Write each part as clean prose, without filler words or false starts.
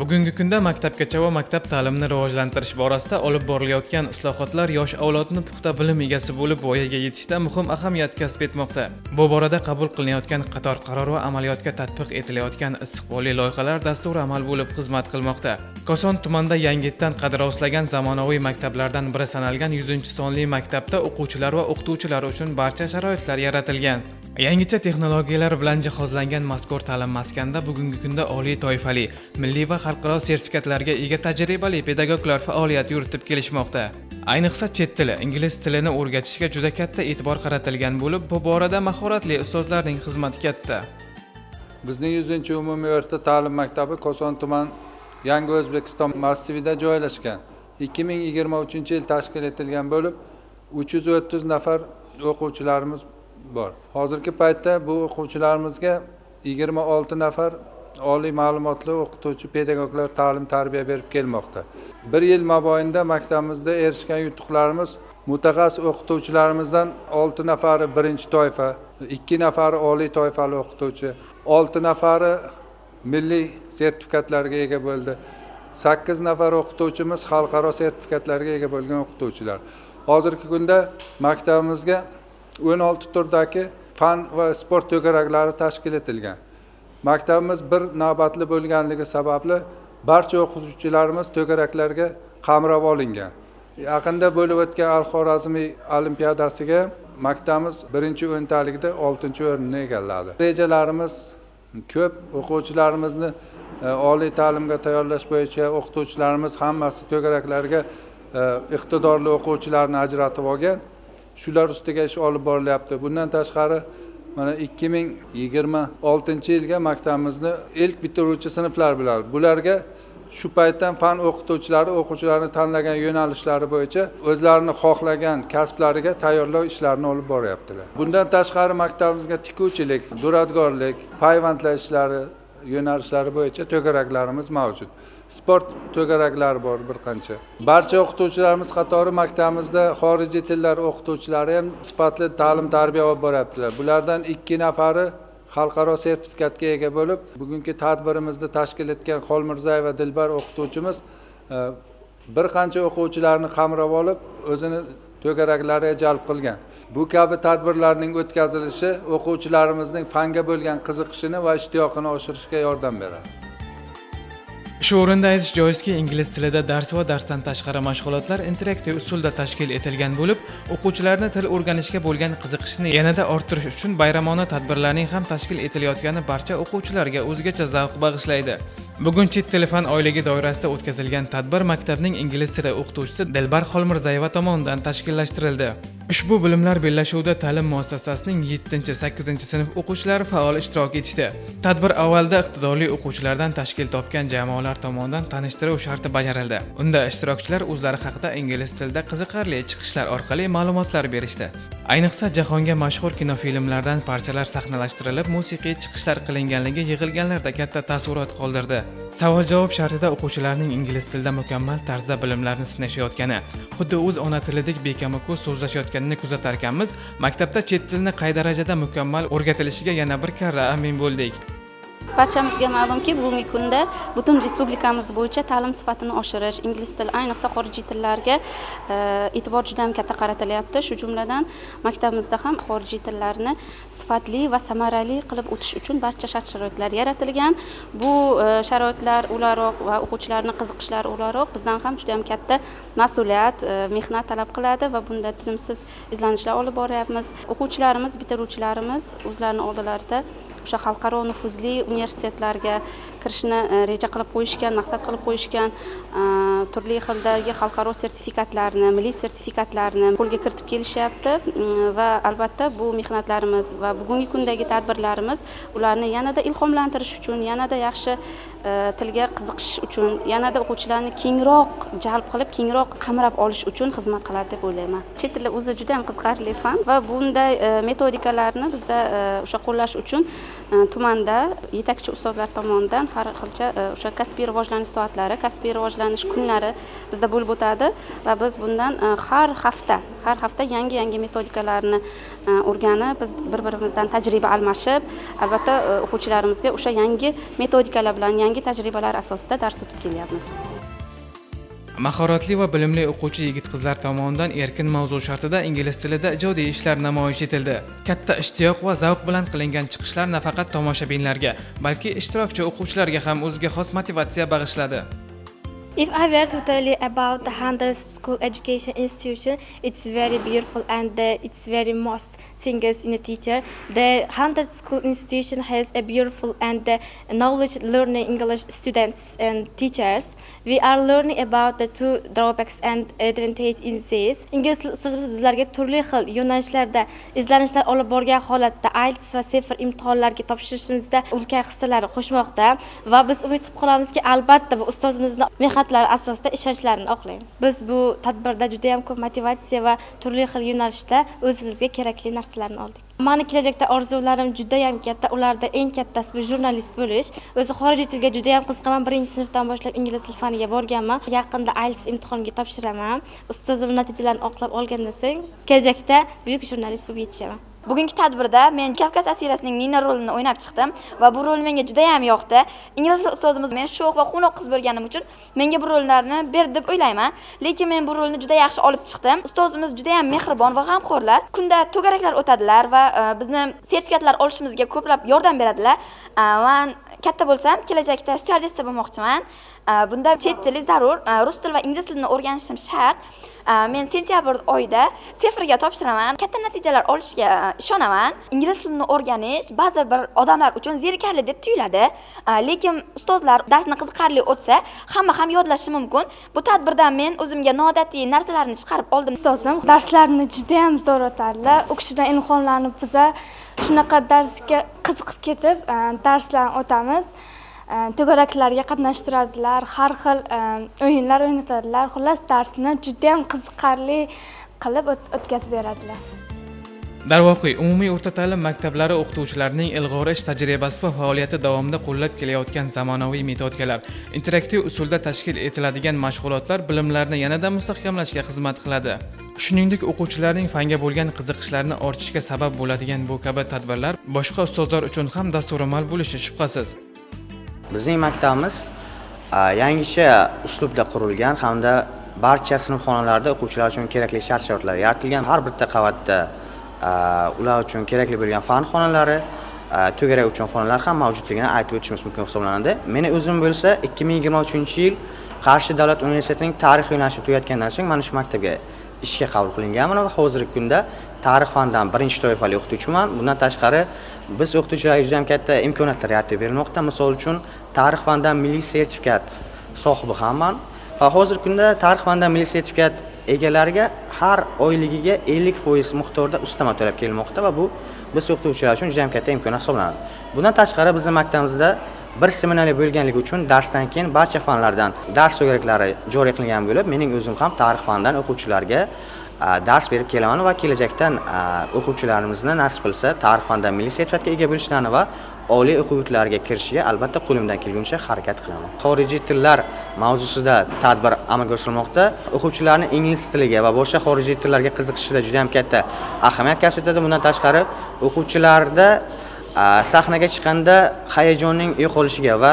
Bugungi kunda maktabgacha va maktab ta'limini rivojlantirish borasida olib borilayotgan islohotlar yosh avlodni puxta bilim egasi bo'lib voyaga yetishda muhim ahamiyat kasb etmoqda. Bu borada qabul qilinayotgan qator qaror va amaliyotga tatbiq etilayotgan istiqbolli loyihalar dasturi amal bo'lib xizmat qilmoqda. Koson tumanida yangitdan qad rostlagan zamonaviy maktablardan biri sanalgan 100-sonli maktabda o'quvchilar va o'qituvchilar uchun barcha sharoitlar yaratilgan. Yangicha texnologiyalar bilan jihozlangan mazkur ta'lim maskanida bugungi kunda oliy toifali, milliy va xalqaro sertifikatlarga ega tajribali pedagoglar faoliyat yuritib kelishmoqda. Ayniqsa, chet tili, ingliz tilini o'rgatishga juda katta e'tibor qaratilgan bo'lib, bu borada mahoratli ustozlarning xizmati katta. Bizning 100-umumiy o'rta ta'lim maktabi Koson tuman, Yangi O'zbekiston massivida joylashgan. 2023-yil tashkil etilgan bo'lib, 330 nafar o'quvchilarimiz bor. Hozirgi paytda bu o'quvchilarimizga 26 nafar oliy ma'lumotli o'qituvchi pedagoglar ta'lim tarbiya berib kelmoqda. Bir yil mobaynida maktabimizda erishgan yutuqlarimiz: mutaxassis o'qituvchilarimizdan 6 nafari birinchi toifa, 2 nafari oliy toifali o'qituvchi, 6 nafari milliy sertifikatlarga ega bo'ldi, 8 nafar o'qituvchimiz xalqaro sertifikatlarga ega bo'lgan o'qituvchilar. Hozirgi kunda maktabimizga 16 turdagi fan va sport to'garaklari tashkil etilgan. Maktabimiz bir navbatli bo'lganligi sababli barcha o'quvchilarimiz to'garaklarga qamrab olingan. Yaqinda bo'lib o'tgan Al Xorazmiy olimpiadasiga maktabimiz birinchi o'ntalikda oltinchi o'rinni egalladi. Rejalarimiz ko'p. O'quvchilarimizni oliy ta'limga tayyorlash bo'yicha o'qituvchilarimiz hammasi to'garaklarga iqtidorli o'quvchilarni ajratib olgan. Shular ustiga ish olib borilyapti. Bundan tashqari, mana, 2026-yilga maktabimizni ilk bitiruvchi sinflar bilan bularga shu paytdan fan o'qituvchilari o'quvchilarni tanlagan yo'nalishlari bo'yicha o'zlarini xohlagan kasblariga tayyorlov ishlarini olib boryaptilar. Bundan tashqari, maktabimizga tikuvchilik, duradgorlik, payvandlash ishlari yo'nalishlari bo'yicha to'garaklarimiz mavjud. Sport to'garaklari bor bir qancha. Barcha o'qituvchilarimiz qatori maktabimizda xorijiy tillar o'qituvchilari ham sifatli ta'lim tarbiya olib boryaptilar. Bulardan ikki nafari xalqaro sertifikatga ega bo'lib, bugungi tadbirimizni tashkil etgan Xolmirzayeva Dilbar o'qituvchimiz bir qancha o'quvchilarni qamrab olib, o'zini to'garaklariga jalb qilgan. Bu kabi tadbirlarning o'tkazilishi o'quvchilarimizning fanga bo'lgan qiziqishini va ishtiyoqini oshirishga yordam beradi. Shu o'rinda aytish joizki, ingliz tilida dars va darsdan tashqari mashg'ulotlar interaktiv usulda tashkil etilgan bo'lib, o'quvchilarni til o'rganishga bo'lgan qiziqishini yanada orttirish uchun bayramona tadbirlarning ham tashkil etilayotgani barcha o'quvchilarga o'zgacha zavq bag'ishlaydi. Bugun chet tili fan oyligi doirasida o'tkazilgan tadbir maktabning ingliz tili o'qituvchisi Dilbar Xolmirzayeva tomonidan tashkillashtirildi. Ushbu bilimlar bellashuvida ta'lim muassasasining 7-8 sinf o'quvchilari faol ishtirok etishdi. Tadbir avvalda iqtidorli o'quvchilardan tashkil topgan jamoalar tomonidan tanishtiruv sharti bajarildi. Unda ishtirokchilar o'zlari haqida ingliz tilida qiziqarli chiqishlar orqali ma'lumotlar berishdi. Ayniqsa, jahonga mashhur kinofilmlardan parchalar sahnalashtirilib, musiqiy chiqishlar qilinganligi yig'ilganlarda katta taassurot qoldirdi. Savol javob shartida o'quvchilarning ingliz tilida mukammal tarzda bilimlarni sinashayotgani, xuddi o'z ona tilidek bekamu ko'st so'zlashayotganini kuzatar ekanmiz, maktabda chet tilini qay darajada mukammal o'rgatilishiga yana bir karra amin bo'ldik. Barchamizga ma'lumki, bugungi kunda butun respublikamiz bo'yicha ta'lim sifatini oshirish, ingliz tili, ayniqsa xorijiy tillarga e'tibor juda ham katta qaratilyapti. Shu jumladan, maktabimizda ham xorijiy tillarni sifatli va samarali qilib o'tish uchun barcha shart sharoitlar yaratilgan. Bu sharoitlar o'laroq va o'quvchilarni qiziqishlari o'laroq bizdan ham juda ham katta mas'uliyat, mehnat talab qiladi va bunda tinimsiz izlanishlar olib boryapmiz. O'quvchilarimiz, bitiruvchilarimiz o'zlarini oldilarida o'sha xalqaro nufuzli universitetlarga kirishni reja qilib qo'yishgan, maqsad qilib qo'yishgan, turli xildagi xalqaro sertifikatlarni, milliy sertifikatlarni qo'lga kiritib kelishyapti. Va albatta, bu mehnatlarimiz va bugungi kundagi tadbirlarimiz ularni yanada ilhomlantirish uchun, yanada yaxshi tilga qiziqish uchun, yanada o'quvchilarni kengroq jalb qilib, kengroq qamrab olish uchun xizmat qiladi deb o'ylayman. Chet tili o'zi juda ham qiziqarli fan va bunday metodikalarni bizda o'sha qo'llash uchun Tumanda yetakchi ustozlar tomonidan har xilcha o'sha kasbiy rivojlanish soatlari, kasbiy rivojlanish kunlari bizda bo'lib o'tadi va biz bundan har hafta yangi yangi metodikalarni o'rganib, biz bir birimizdan tajriba almashib, albatta, o'quvchilarimizga o'sha yangi metodikalar bilan, yangi tajribalar asosida dars o'tib kelyapmiz. Mahoratli va bilimli o'quvchi yigit-qizlar tomonidan erkin mavzu shartida ingliz tilida ijodiy ishlar namoyish etildi. Katta ishtiyoq va zavq bilan qilingan chiqishlar nafaqat tomoshabinlarga, balki ishtirokchi o'quvchilarga ham o'ziga xos motivatsiya bag'ishladi. If I were to tell you about the Hundred School Education Institution, it's very beautiful and it's very most things in a teacher. The Hundred School Institution has a beautiful and knowledge learning English students and teachers. We are learning about the two drawbacks and advantage in this. Ingliz tili ustozimiz bizlarga turli xil yo'nalishlarda izlanishlar olib borgan holatda IELTS va CEFR imtihonlariga topshirishimizda ulkan hissalar qo'shmoqda va biz umid qilib qolamizki, albatta, bu ustozimizni mehnatlari asosida ishonchlarini oqlaymiz. Biz bu tadbirda juda ham ko'p motivatsiya va turli xil yo'nalishda o'zimizga kerakli narsalarni oldik. Mani kelajakda orzularim juda ham katta. Ularda eng kattasi bu jurnalist bo'lish. O'zi xorijiy tilga juda ham qiziqaman. Birinchi sinfdan boshlab ingliz til faniga borganman. Yaqinda IELTS imtihoniga topshiraman. Ustozim natijalarini oqlab olgandan so'ng kelajakda buyuk jurnalist bo'lib yetishaman. Bugungi tadbirda men Kavkaz asirasining Nina rolini o'ynab chiqdim va bu rol menga juda ham yoqdi. Ingliz tili ustozimiz men sho'x va quvnoq qiz bo'lganim uchun menga bu rollarni berdi deb o'ylayman. Lekin men bu rolni juda yaxshi olib chiqdim. Ustozimiz juda ham mehribon va g'amxo'rlar. Kunda to'garaklar o'tadilar va bizni sertifikatlar olishimizga ko'plab yordam beradilar. Man katta bo'lsam, kelajakda styuardessa bo'lmoqchiman. Bunda chet tili zarur, rus tili va ingliz tilini o'rganishim shart. Men sentyabr oyida CEFRga topshiraman. Katta natijalar olishga ishonaman. Ingliz tilini o'rganish ba'zi bir odamlar uchun zerikarli deb tuyuladi. Lekin ustozlar darsni qiziqarli o'tsa, hamma ham yodlashi mumkin. Bu tadbirdan men o'zimga noodatiy narsalarni chiqarib oldim. Ustozim darslarni juda ham zo'r o'tadilar. U kishidan ilhomlanib biza shunaqa darsga qiziqib ketib, darslarni o'tamiz. To'garaklarga qatnashtiradilar, har xil o'yinlar o'ynatadilar. Xullas, darsni juda ham qiziqarli qilib o'tkazib beradilar. Darvoqe, umumiy o'rta ta'lim maktablari o'qituvchilarining ilg'or ish tajribasi va faoliyati davomida qo'llab kelayotgan zamonaviy metodikalar, interaktiv usulda tashkil etiladigan mashg'ulotlar bilimlarni yanada mustahkamlashga xizmat qiladi. Shuningdek, o'quvchilarning fanga bo'lgan qiziqishlarini ortishiga sabab bo'ladigan bu kabi tadbirlar boshqa ustozlar uchun ham dasturamal bo'lishi shubhasiz. Bizning maktabimiz yangicha uslubda qurilgan hamda barcha sinfxonalarda o'quvchilar uchun kerakli shart-sharoitlar yaratilgan. Har bitta qavatda ular uchun kerakli bo'lgan fan xonalari, to'garak uchun xonalar ham mavjudligini aytib o'tishimiz mumkin hisoblanadi. Meni o'zim bo'lsa 2023-yil Qarshi davlat universitetining tarix yo'nalishini tugatgandan so'ng mana shu maktabga ishga qabul qilinganman va hozirgi kunda tarix fanidan birinchi toifali o'qituvchiman. Bundan tashqari, biz o'qituvchilarga juda ham katta imkoniyatlar yaratib berilmoqda. Misol uchun, tarix fanidan milliy sertifikat sohibi hamman va hozirgi kunda tarix fanidan milliy sertifikat egalariga har oyligiga 50% miqdorda ustama to'lab kelinmoqda va bu biz o'qituvchilar uchun juda ham katta imkoniyat hisoblanadi. Bundan tashqari, bizni maktabimizda bir smenali bo'lganligi uchun darsdan keyin barcha fanlardan dars to'garaklari joriy qilingan bo'lib, mening o'zim ham tarix fanidan o'quvchilarga dars berib kelaman va kelajakdan o'quvchilarimizni nasib qilsa tarix fanidan milliy sertifikatga ega bo'lishlarini va oliy o'quv yurtlariga kirishiga albatta qo'limdan kelguncha harakat qilaman. Xorijiy tillar mavzusida tadbir amalga oshirilmoqda. O'quvchilarni ingliz tiliga va boshqa xorijiy tillarga qiziqishida juda ham katta ahamiyat kasb etadi. Bundan tashqari, o'quvchilarda sahnaga chiqqanda hayajonning yo'qolishiga va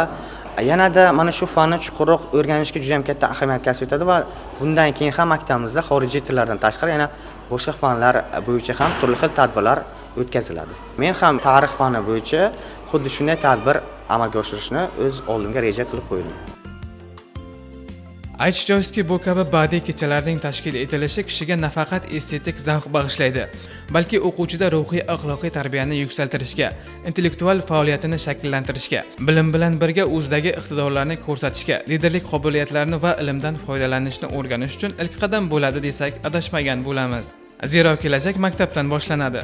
yanada mana shu fanni chuqurroq o'rganishga juda ham katta ahamiyat kasb etadi va bundan keyin ham maktabimizda xorijiy tillardan tashqari yana boshqa fanlar bo'yicha ham turli xil tadbirlar o'tkaziladi. Men ham tarix fani bo'yicha xuddi shunday tadbir amalga oshirishni o'z oldimga reja qilib qo'ydim. Aytish joizki, bu kabi badiiy kechalarning tashkil etilishi kishiga nafaqat estetik zavq bag'ishlaydi, balki o'quvchida ruhiy axloqiy tarbiyani yuksaltirishga, intellektual faoliyatini shakllantirishga, bilim bilan birga o'zidagi iqtidorlarni ko'rsatishga, liderlik qobiliyatlarini va ilmdan foydalanishni o'rganish uchun ilk qadam bo'ladi desak, adashmagan bo'lamiz. Zero kelajak maktabdan boshlanadi.